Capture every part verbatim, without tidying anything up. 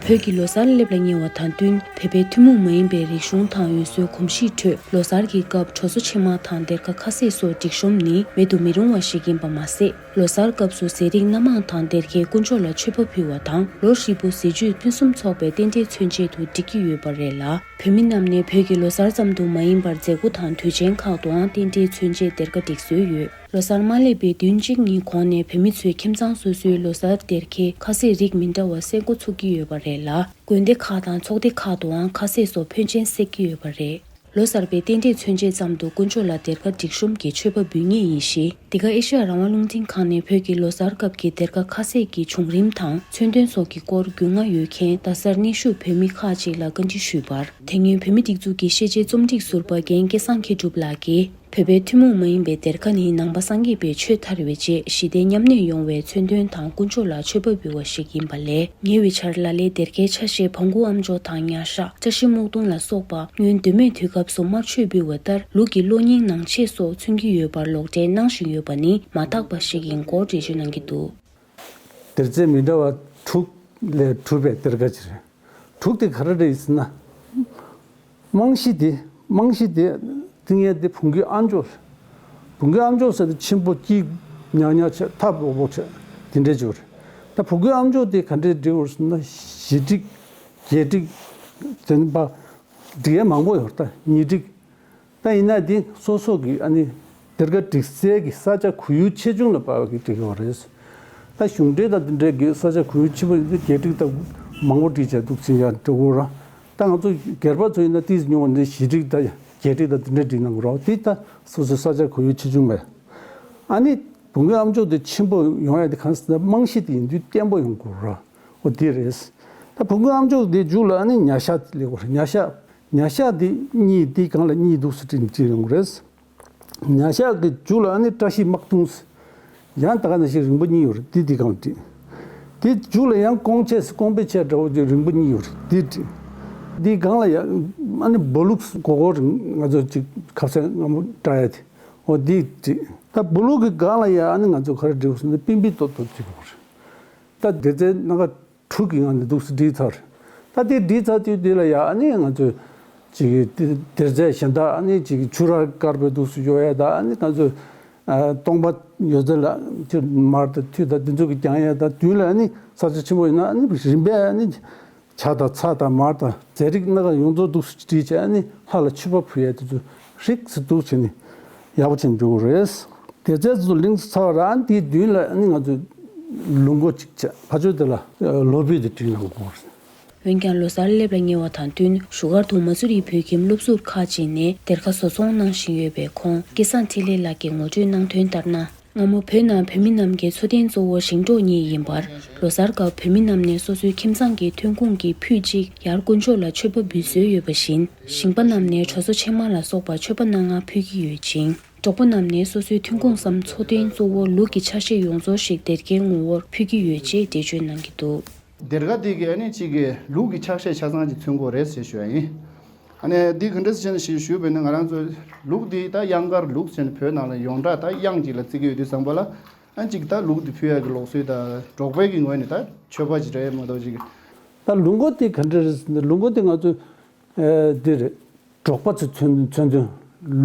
བོད་ཀྱི་ལོ་གསར་སླེབས་ལ་ཉེ་བ་དང་བསྟུན། བོད་པའི་ཐུན་མོང་མ་ཡིན་པའི་རིག་གཞུང་དང་ཡུལ་སྲོལ་གོམས་གཤིས་ཁྲོད། ལོ་གསར་གྱི་སྐབས་གྲོ་སོ་ཕྱེ་མར་དང་སྡེར་ཁ་ཁ་ཟས་སོགས་སྒྲིག་གཤོམ་ནི་མེད་དུ་མི་རུང་བ་ཞིག་ཡིན་པ་མ་ཟད། ལོ་གསར་སྐབས་སུ་ཟས་རིགས་སྣ་མང་དང་སྡེར་ཁའི་དཀོན་མཆོག་ལ་མཆོད་པ་ཕུལ་བ་དང་། ལོ་ཧྲིལ་པོ་ཟས་བཅུད་ཕུན་སུམ་ཚོགས་པའི་རྟེན་འབྲེལ་མཚོན་བྱེད་དུ་སྒྲིག་གི་ཡོད་པ་རེད་ལ། བོད་མི་རྣམས་ནས་བོད་ཀྱི་ལོ་གསར་ཙམ་དུ་མ་ཡིན་པར་མཛད་སྒོ་དང་དུས་ཆེན་ཁག་ཏུའང་རྟེན་འབྲེལ་མཚོན་བྱེད་སྡེར་ཁ་སྒྲིག་སྲོལ་ཡོད། ལོ་གསར་མ་སླེབས་པའི་བདུན་གཅིག་གཉིས་གོང་ནས་བོད་མི་ཚོས་ཁྱིམ་ཚང་སོ་སོའི་ལོ་གསར་སྡེར་ཁའི་ཁ་ཟས་རིགས་མི་འདྲ་བ་གསོག་འགོ་ཚུགས་ཀྱི་ཡོད་པ་རེད་ལ། དགོན་སྡེ་ཁག་དང་ཚོགས་སྡེ་ཁག་ཏུའང་ཁ་ཟས་སོགས་ཕོན་ཆེན་གསོག་གི་ཡོད་པ་རེད། ལོ་གསར་པའི་རྟེན་འབྲེལ་མཚོན་བྱེད་ཙམ་དུ་དཀོན་མཆོག་ལ་སྡེར་ཁ་སྒྲིག་གཤོམ་གྱི་མཆོད་པ་འབུལ་ངེས་ཡིན་ཞེས། འདི་ག་ཨེ་ཤ་ཡ་རང་དབང་རླུང་འཕྲིན་ཁང་ནས་བོད་ཀྱི་ལོ་གསར་སྐབས་ཀྱི་སྡེར་ཁ་ཁ་ཟས་ཀྱི་བྱུང་རིམ་དང་མཚོན་དོན་སོགས་ཀྱི་སྐོར་རྒྱུས་མངའ་ཡོད་མཁན་རྡ་སར་གནས་བཞུགས་བོད་མི་ཁག་ཅིག་ལ་བཀའ་འདྲི་ཞུས་པར། དེ་སྔོན་བོད་མི་སྒྲིག་འཛུགས་ཀྱི་ཤེས་བྱའི་རྩོམ་སྒྲིག་ཟུར་པ་རྒན་སྐལ་བཟང་མཁས་གྲུབ་ལགས་ཀྱིས། བོད་པའི་ཐུན་མོང་མ་ཡིན་པའི་སྡེར་ཁ་ནི་ནང་པ་སངས་རྒྱས་པའི་ཆོས་དར་བའི་རྗེས་ཞི་བདེ་མཉམ་གནས་ཡོང་བའི་མཚོན་དོན་དང་དཀོན་མཆོག་ལ་མཆོད་པ་འབུལ་བ་ཞིག་ཡིན་པ་ལས། ཉེ་བའི་ཆར་ལ་ལས་སྡེར་ཁའི་ཆ་ཤས་བོང་གུ་ཨ་མཆོག་དང་ཉ་ཤ། བཀྲ་ཤིས་སྨུག་སྟོང་ལ་སོགས་པ་སྔོན་མདོ་སྨད་དུས་སྐབས་སུ་དམར་མཆོད་འབུལ་བ་ལྟར་ལུག་གི་གློ་སྙིང་ནང་ཆས་སོགས་མཚོན་གྱི་ཡོད་པར་ལོག་འགྲེལ་གནང་བཞིན་ཡོད་པ་ནི་མ་དག་པ་ཞིག་ཡིན་སྐོར་འགྲེལ་བརྗོད་གནང་གི་འདུག། སྡེར་རྩེ་མི་འདྲ་བ་དྲུག་ལས་གྲུབ་པའི་སྡེར་ཁ་ཅིག་རེད། དྲུག་དེ་ག་རེ་རེད་ཟེར་ན། རྨང་གཞི་དེ་རྨང་གཞི་དེ་བཏིང་ཡས་དེ་བོང་གུའི་ཨ་མཆོག་བོང་གུའི་ཨ་མཆོག་ཟེར་དེ་ཆེན་པོ་སྐྱིད་ཉག་ཉག་བྱས་ཐབ་རོབ་རོབ་བྱས་དེ་འདྲས་བྱས་རེད། ད་བོང་གུའི་ཨ་མཆོག་དེ་ག་འདྲས་འབྲི་དགོས་ཟེར་ན་བཞི་བྲིས་བརྒྱད་བྲིས་དེ་ནི་པ་འབྲི་ཡས་མང་པོ་ཡོད་རེད། ད་ཉི་བྲིས། ད་ཡིན་ན་འདི་སོ་སོ་གི་ཨ་ནི་སྡེར་ཁ་སྒྲིག་སའི་གི་ས་ཆ་གོ་ཡུལ་ཆེ་ཆུང་ལ་དཔག་པའི་སྒྲིག་ཡོད་རེད། ད་གཞུང་འབྲེལ་དང་འདི་འདྲའི་གི་ས་ཆ་གོ་ཡུལ་ཆེ་བ་ཡིན་ན་བརྒྱད་བྲིས་དང་མང་པོ་བྲིས་བྱས་འདུག་ཟིན་ཡང་འགྲོ་གི་རེད། ད་ང་ཚོ་སྒེར་པ་ཚོ་ཡིན་ན་ཏིས་ཉུང་བ་འདི་བཞི་བྲིས་དང་བརྒྱད་བྲིས་དང་འདི་འདྲ་བྲིས་གནང་གི་རེད། དེ་ད་སོ་སོའི་ས་ཆ་གོ་ཡུལ་ཆེ་ཆུང་མེད། ཨ་ནི་བོང་གུའི་ཨ་མཆོག་དེ་ཆེན་པོ་ཡོང་ཡ་དེ་གང་ཟེར་ན་རྨང་གཞི་དེ་ཡིན་དུས་བརྟན་པོ་ཡོང་དགོས་རེད། འོ་དེ་རེད། ད་བོང་གུའི་ཨ་མཆོག་དེ་མཇུག་ལ་ཨ་ནི་ཉ་ཤ་སླེབས་དགོས་རེད། ཉ་ཤ། ཉ་ཤ་དེ་གཉིས་དེ་སྒང་ལ་གཉིས་འདུག་སེ་བྲིས་བྲིས་ཡོང་གི་རེད། ཉ་ཤ་གི་མཇུག་ལ་ཨ་ནི་བཀྲ་ཤིས་དམག་དུང་ཟེར། ཡང་ད་ག་ནང་བཞིན་རིང་པོ་གཉིས་ཡོད་རེད། དེ་དེ་སྒང་ལ་བྲིས། དེ་མཇུག་ལ་ཡང་ཀོང་ཆེ་ཟེར་ཀོང་པོའི་ཆེ་འདྲ་བོ་ཅིག་རིང་པོ་གཉིས་ཡོད་རེད། དེ་བྲིས། དེ་སྒང་ལ་ཡང་ཨ་ནི་སྦོ་ལུག་ཟེར་གོ་གོ་རིང་ང་ཚོ་ཅིག་ཁ་ཟས་སྔ་མོ་བཀྲ་ཡ་དེ། འོ་དེ་བྲིས། ད་སྦོ་ལུག་གི་སྒང་ལ་ཡང་ཨ་ནི་ང་ཚོ་ག་རེ་བྲིས་དགོས་ཟེར་ན་པིན་པིན་ཏོག་ཏོ་བྲིས་དགོས་རེད། ད་དེ་ཚེ་སྣ་ཁ་དྲུག་གི་ངང་ནས་འདུག་སེ་བྲིས་ཚར། ད་དེ་བྲིས་ཚར་དུས་དེ་ལ་ཡ་ཨ་ནི་ང་ཚོས་ཅིག་དེ་དེར་རྫས་གཞན་དག་ཨ་ནི་ཅིག་ཆུ་རགས་དཀར་པོའི་འདུག་སེ་གཡོ་ཡ་ད་ཨ་ནི་ང་ཚོས་ཨ་སྟོང་པ་ཡོད་ཚད་ལ་ཅིག་མར་དང་ཐུད་དང་དེ་ཚོ་གི་རྒྱང་ཡ་ད་མདུན་ལ་ཨ་ནི་ས་ཆ་ཆེན་པོ་ཡིན་ན་ཨ་ནི་རིམ་པས་ཨ་ནི་ཇ་དང་ཚྭ་དང་མར་དང་རྫས་རིགས་སྣ་ཁ་ཡོངས་རྫོགས་འདུག་སེ་བྲིས་བྱས་ཨ་ནི་ལྷ་ལ་མཆོད་པ་ཕུལ་ཡ་དེ་ཚོ་ཧྲིག་སེ་འདུག་བྱས་ནས་ཡག་པོ་བྱས་ནས་འཇོག་དགོས་རེད། དེ་ཚོ་ལིང་ཚར་བ་རང་དེའི་མདུན་ལ་ཨ་ནི་ང་ཚོས་ལུག་མགོ་གཅིག་བྱས་ཕར་ཕྱོགས་དེ་ལ་ལོ་ཕུད་དེ་བྲིས་གནང་དགོས། འོན་ཀྱང་ལོ་གསར་སླེབས་ལ་ཉེ་བ་དང་བསྟུན་བཞུགས་སྒར་དུ་མ་སུ་རིའི་བོད་ཁྱིམ་སློབ་ཟུར་ཁག་ཅིག་ནས་སྡེར་ཁ་བཟོ་ཚོང་གནང་བཞིན་ཡོད་པའི་ཁོང་སྐལ་བཟང་འཕྲིན་ལས་ལགས་ཀྱིས་ངོ་སྤྲོད་གནང་དོན་ལྟར་ན། སྔ་མོ་བོད་ནང་བོད་མི་རྣམས་ཀྱི་འཚོ་རྟེན་གཙོ་བོ་ཞིང་འབྲོག་གཉིས་ཡིན་པར། ལོ་གསར་སྐབས་བོད་མི་རྣམས་ནས་སོ་སོའི་ཁྱིམ་ཚང་གི་ཐོན་ཁུངས་ཀྱི་ཕུད་གཅིག་ཡར་དཀོན་མཆོག་ལ་མཆོད་པ་འབུལ་སྲོལ་ཡོད་པ་བཞིན། ཞིང་པ་རྣམས་ནས་གྲོ་སོ་ཕྱེ་མར་ལ་སོགས་པ་མཆོད་པ་གནང་སྔ་ཕུལ་གྱི་ཡོད་ཅིང་། འབྲོག་པ་རྣམས་ནས་སོ་སོའི་ཐོན་ཁུངས་སམ་འཚོ་རྟེན་གཙོ་བོ་ལུག་གི་ཆ་ཤས་ཡོངས་རྫོགས་ཤིག་སྡེར་ཁའི་ངོ་བོར་ཕུལ་གྱི་ཡོད་ཅེས་འགྲེལ་བརྗོད་གནང་གི་འདུག། སྡེར་ཁ་དེ་གི་ཨ་ནི་གཅིག་གི་ལུག་གི་ཆ་ཤས་ཆ་ཚང་ཅིག་མཚོན་དགོས་རེད་ཟེར་ཞུ་ཡ་ཡིན། ཨ་ནི་འདི་ག་འདྲ་ཟེར་ནས་ཞུས་ཞུས་པས་ན་ང་རང་ཚོ་ལུག་འདི་ད་གཡང་དཀར་ལུག་ཟེར་ནས་བོད་ནང་ལ་ཡོངས་གྲགས་ད་གཡང་ཅིག་ལ་བརྩི་གི་ཡོད་དུས་ཙམ་པ་ལ་ཨ་གཅིག་ད་ལུག་འདི་ཕུལ་ཡ་གི་ལུགས་སྲོལ་ད་འབྲོག་པའི་གི་ངོས་ནས་ད་མཆོད་པ་ཅིག་རེད་མ་གཏོགས་ཅིག། ད་ལུག་མགོ་དེ་ག་འདྲ་རེད་ཟེར་ན་ལུག་མགོ་དེ་ང་ཚོ་ཨ་འདི་རེད། འབྲོག་པ་ཚོའི་མཚོན་མཚོན་དོན།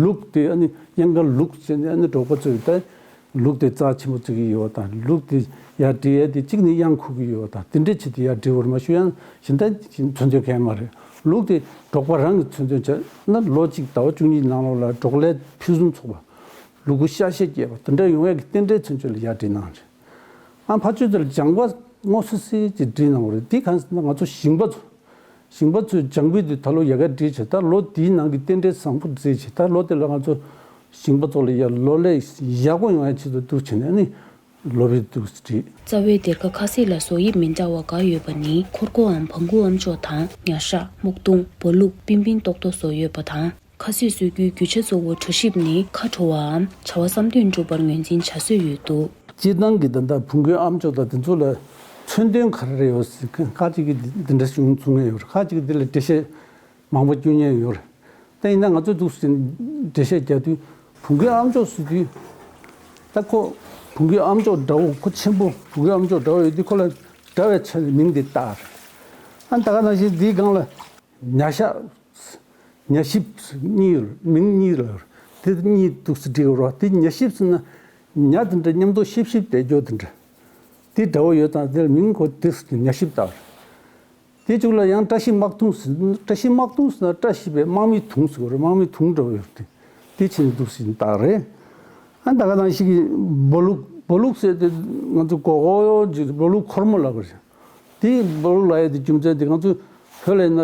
ལུག་དེ་ཨ་ནི་གཡང་དཀར་ལུག་ཟེར་ནས་ཨ་ནི་འབྲོག་པ་ཚོས་ད་ལུག་དེ་རྩ་ཆེན་པོ་བརྩི་གི་ཡོད་པ་དང་ལུག་དེ་ཡར་འབྲི་ཡས་དེ་གཅིག་ནི་གཡང་འཁུར་གི་ཡོད་པ་དང་དེ་འདྲའི་ཆེད་དུ་ཡར་འབྲི་བར་མ་ཞུ་ཡང་གཞན་དག་མཚོན་དོན་གང་ཡང་མ་རེད། ལུག་དེ་འབྲོག་པ་རང་གི་མཚོན་དོན་བྱས་ན་ལོ་གཅིག་ཟླ་བ་བཅུ་གཉིས་ནང་ལོགས་ལ་འབྲོག་ལས་ཕུན་སུམ་ཚོགས་པ། ལུ་གུ་ཤ་ཤེད་རྒྱས་པ་དེ་འདྲ་ཡོང་ཡས་ཀྱི་རྟེན་འབྲེལ་མཚོན་བྱེད་ལ་ཡར་འབྲི་གནང་རེད། ཨ་ཕ་ཆོས་དེར་སྦྱང་བ་སྔོ་སི་སི་ཅིག་བྲིས་གནང་བ་རེད། འདི་གང་ཟེར་ན་ང་ཚོ་ཞིང་པ་ཚོ། ཞིང་པ་ཚོས་སྦྱང་བུ་དེ་ད་ལོ་ཡག་ག་བྲིས་བྱས་ད་ལོ་འདིའི་ནང་གི་རྟེན་འབྲེལ་བཟང་པོ་བརྩིས་བྱས་ད་ལོ་དེ་ལ་ང་ཚོ་ཞིང་པ་ཚོ་ལ་ཡ་ལོ་ལེགས་ཡག་པོ་ཡོང་ཡ་ཆེད་དུ་འདུག་བྱས་ནས་ནི་ལོ་བི་འདུག་བྲིས། རྩ་བའི་སྡེར་ཁ་ཁ་ཟས་ལ་བཟོ་དབྱིབས་མི་འདྲ་བ་འགའ་ཡོད་པ་ནི་འཁོར་སྒོའམ་བང་གུའམ་ཅོག་དང་ཉ་ཤ་སྨུག་དུང་སྦོ་ལུག་པིན་པིན་ཏོག་ཏོ་བཟོ་ཡོད་པ་དང་། ཁ་ཟས་བཟོ་རྒྱུའི་རྒྱུ་ཆ་གཙོ་བོ་གྲོ་ཞིབ་ནི་ཁ་དྲོ་བའམ་བྱ་བ་བསམ་དོན་འགྲུབ་པར་ངོས་འཛིན་བྱ་སྲོལ་ཡོད་འདུག། སྤྱིར་བཏང་གི་ད་ལྟ་བོང་གུའི་ཨ་མཆོག་དང་དེ་ཚོ་ལ་མཚོན་དོན་ག་རེ་རེ་ཡོད་ཟེར་ཁ་ཅིག་གིས་འདི་འདྲ་བྱུང་གསུང་མཁན་ཡོད་རེད། ཁ་ཅིག་གིས་འདི་ལ་འགྲེལ་བཤད་མང་པོ་སྐྱོན་མཁན་ཡོད་རེད། ད་ཡིན་ན་ང་ཚོས་འདུག་སེ་འགྲེལ་བཤད་རྒྱག་དུས་བོང་གུའི་ཨ་མཆོག་ཟེར་དུས་ད་ཁོ་བོང་གུའི་ཨ་མཆོག་འདྲ་བོ་ཁོ་ཆེན་པོ་བོང་གུའི་ཨ་མཆོག་འདྲ་བོ་ཡོད་དུས་ཁོ་ལ་འདྲ་བའི་ཆ་ནས་མིང་འདི་བཏགས་རེད། ཨ་ད་ག་ནང་བཞིན་འདིའི་སྒང་ལ་ཉ་ཤ། ཉ་ཤིབ་གཉིས་ཡོད། མིང་གཉིས་ལ་ཡོད། དེ་གཉིས་འདུག་སེ་བྲིས་ཡོད་རེད་བ། དེ་ཉ་ཤིབ་ཟེར་ན་ཉ་དེ་འདྲ་མཉམ་དུ་ཤིབ་ཤིབ་བསྡད་རྒྱུ་དེ་འདྲ། དེ་འདྲ་བོ་ཡོད་ཙང་དེ་ལ་མིང་གོ་དེ་ཉ་ཤིབ་བཏགས་པ་རེད། དེ་གཅིག་ལ་ཡང་བཀྲ་ཤིས་དམག་དུང་ཟེར། བཀྲ་ཤིས་དམག་དུང་ཟེར་ན་བཀྲ་ཤིས་པའི་དམག་མི་དུང་ཟེར་བ་རེད། དམག་མི་དུང་འདྲ་བོ་ཡོད་དེ། དེ་ཕྱིན་འདུག་སེ་བཏགས་རེད། ཨ་ད་ག་ནང་བཞིན་གྱི་སྦོ་ལུག་སྦོ་ལུག་ཟེར་དེ་ང་ཚོ་གོ་གོ་ཅིག་སྦོ་ལུག་འཁོར་མོ་ལབ་པ་རེད། དེ་སྦོ་ལུག་ལབ་ཡ་དེ་རྒྱུ་མཚན་དེ་ང་ཚོ་བོད་ལ་ཡིན་ན་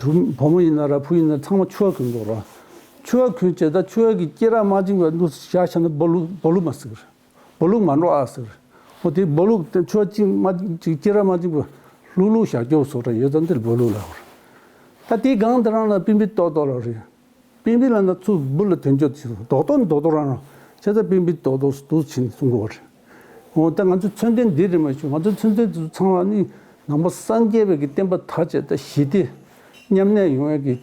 བུ་བུ་མོ་ཡིན་ན་ར་བུ་ཡིན་ན་ཚང་མ་ཕྱུ་པ་གོན་དགོས་ར། ཕྱུ་པ་གོན་བྱས་ད་ཕྱུ་པ་གི་སྐེ་རགས་མ་བཅིངས་པ་འདུག་སེ་བཞག་བཞག་ན་སྦོ་ལུག་སྦོ་ལུག་མ་ཟེར་གི་རེད། སྦོ་ལུག་མ་འགྲོ་ཨ་ཟེར། འོ་དེ་སྦོ་ལུག་དེ་ཕྱུ་པ་གཅིག་མ་གཅིག་སྐེ་རགས་མ་གཅིག་པ་ལྷུག་ལྷུག་བཞག་རྒྱུ་བཟོ་འདྲ་ཡོད་ཙང་དེ་ལ་སྦོ་ལུག་ལབ་པ་རེད། ད་དེའི་སྒང་དེ་རང་ལ་པི་པི་ཏོག་ཏོག་ལབ་རེད། པི་པི་ལབ་ན་ཚུར་སྦུ་ལ་དོན་རྒྱུ་དེ་རྡོག་རྡོག་རྡོག་རྡོག་རང་རང་བྱས་ཙང་པི་པི་ཏོག་ཏོག་འདུག་ཕྱིན་གསུང་གི་ཡོད་རེད། འོ་ད་ང་ཚོའི་མཚོན་དོན་འདི་རེད་མ་གཞི། ང་ཚོའི་མཚོན་དོན་དེ་ཚོ་ཚང་མ་ནི་ནང་པ་སངས་རྒྱས་པའི་གི་བསྟན་པ་དར་བྱས་ད་ཞི་བདེ་མཉམ་གནས་ཡོང་བའི་གི་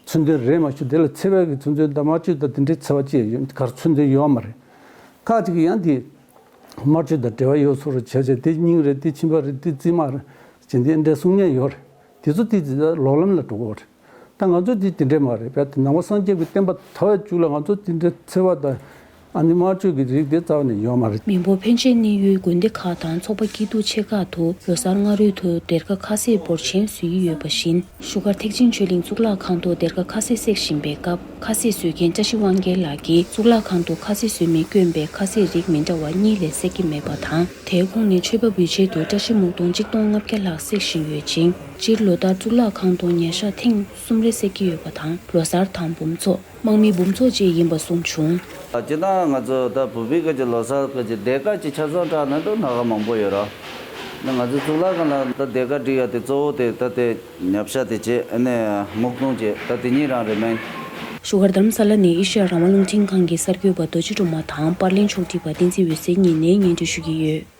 མཚོན་དོན་རེད་མ་གཞི། དེ་ལ་འཚེ་བའི་གི་མཚོན་དོན་དང་དམར་མཆོད་དང་དེ་འདྲའི་འཚེ་བ་ཅི་ཡང་གར་མཚོན་དོན་ཡོད་མ་རེད། ཁག་ཅིག་གིས་ཡང་དེ་དམར་མཆོད་དང་འབྲེལ་བ་ཡོད་བཟོ་འདྲ་བྱས་བྱས་དེ་རྙིང་རེད། དེ་ཕྱི་མ་རེད། དེ་རྩིས་མ་རེད་ཅེས་དེ་འདྲའི་གསུང་མཁན་ཡོད་རེད། དེ་ཚོ་དེ་ལོག་ལམ་ལ་འགྲོ་གི་ཡོད་རེད། ད་ང་ཚོ་དེ་དེ་འདྲས་མ་རེད། དཔེ་དེ་ནང་པ་སངས་རྒྱས་ཀྱི་བསྟན་པ་དར་བའི་མཇུག་ལ་ང་ཚོ་དེ་འདྲས་འཚེ་བ་དང་ཨ་ནི་དམར་མཆོད་ཀྱི་རིགས་དེ་རྩ་བ་ནས་ཡོད་མ་རེད། མི་འབོར་ཕོན་ཆེ་གནས་ཡུལ་དགོན་སྡེ་ཁག་དང་ཚོགས་པ་སྐྱིད་སྡུག་ཆེ་ཁག་ཏུ་ལོ་གསར་སྔ་རོལ་དུ་སྡེར་ཁ་ཁ་ཟས་འབོར་ཆེན་བཟོ་ཡི་ཡོད་པ་བཞིན། བཞུགས་སྒར་ཐེག་ཆེན་ཆོས་གླིང་གཙུག་ལག་ཁང་དུ་སྡེར་ཁ་ཁ་ཟས་བསྲེགས་བཞིན་པའི་སྐབས། ཁ་ཟས་བཟོ་མཁན་བཀྲ་ཤིས་དབང་རྒྱལ་ལགས་ཀྱིས་གཙུག་ལག་ཁང་དུ་ཁ་ཟས་བཟོས་མིན་བསྐྱོན་པའི་ཁ་ཟས་རིགས་མི་འདྲ་བ་གཉིས་ལས་བསྲེག་གི་མེད་པ་དང་། དེའི་ཁོངས་ནས་མཆོད་པ་འབུལ་ཆེད་དུ་བཀྲ་ཤིས་སྨུག་སྟོང་གཅིག་སྟོང་ལྔ་བརྒྱ་ལྷག་བསྲེགས་བཞིན་ཡོད་ཅིང་། སྤྱིར་ལོ་ལྟར་གཙུག་ལག་ཁང་དུ་ཉ་ཤ་ཐེངས་གསུམ་རེ་བསྲེག་གི་ཡོད་པ་དང་། ལོ་གསར་དང་འབུམ་ཚོགས། དམག་མི་འབུམ་ཚོགས་བཅས་ཡིན་པ་གསུངས་བྱུང་། སྤྱིར་བཏང་ང་ཚོ་ད་བོད་པའི་སྐད་ཀྱི་ལོ་གསར་སྐད་ཀྱི་སྡེར་ཁ་ཅིག་ཆ་ཚང་དྲངས་ན་འགྲོ་སྣ་ཁ་མང་པོ་ཡོད་ར། ད་ང་ཚོ་གཙུག་ལག་ཁང་ལ་ད་སྡེར་ཁ་སྒྲིག་ཡ་དེ་གཙོ་བོ་དེ་ད་དེ་ཉ་ཤ་དེ་བྱས། ཨ་ནི་སྨུག་སྟོང་བྱས། ད་དེ་གཉིས་རང་རེད་མིན། བཞུགས་སྒར་རྡ་རམ་ས་ལ་ནས་ཨེ་ཤ་ཡ་རང་དབང་རླུང་འཕྲིན་ཁང་གི་གསར་འགོད་པ་རྡོ་རྗེ་སྒྲོལ་མ་དང་པར་ལེན་ཕྱོགས་སྒྲིག་པ་བསྟན་འཛིན་འོད་ཟེར་གཉིས་ནས་སྙན་སྒྲོན་ཞུ་གི་ཡོད།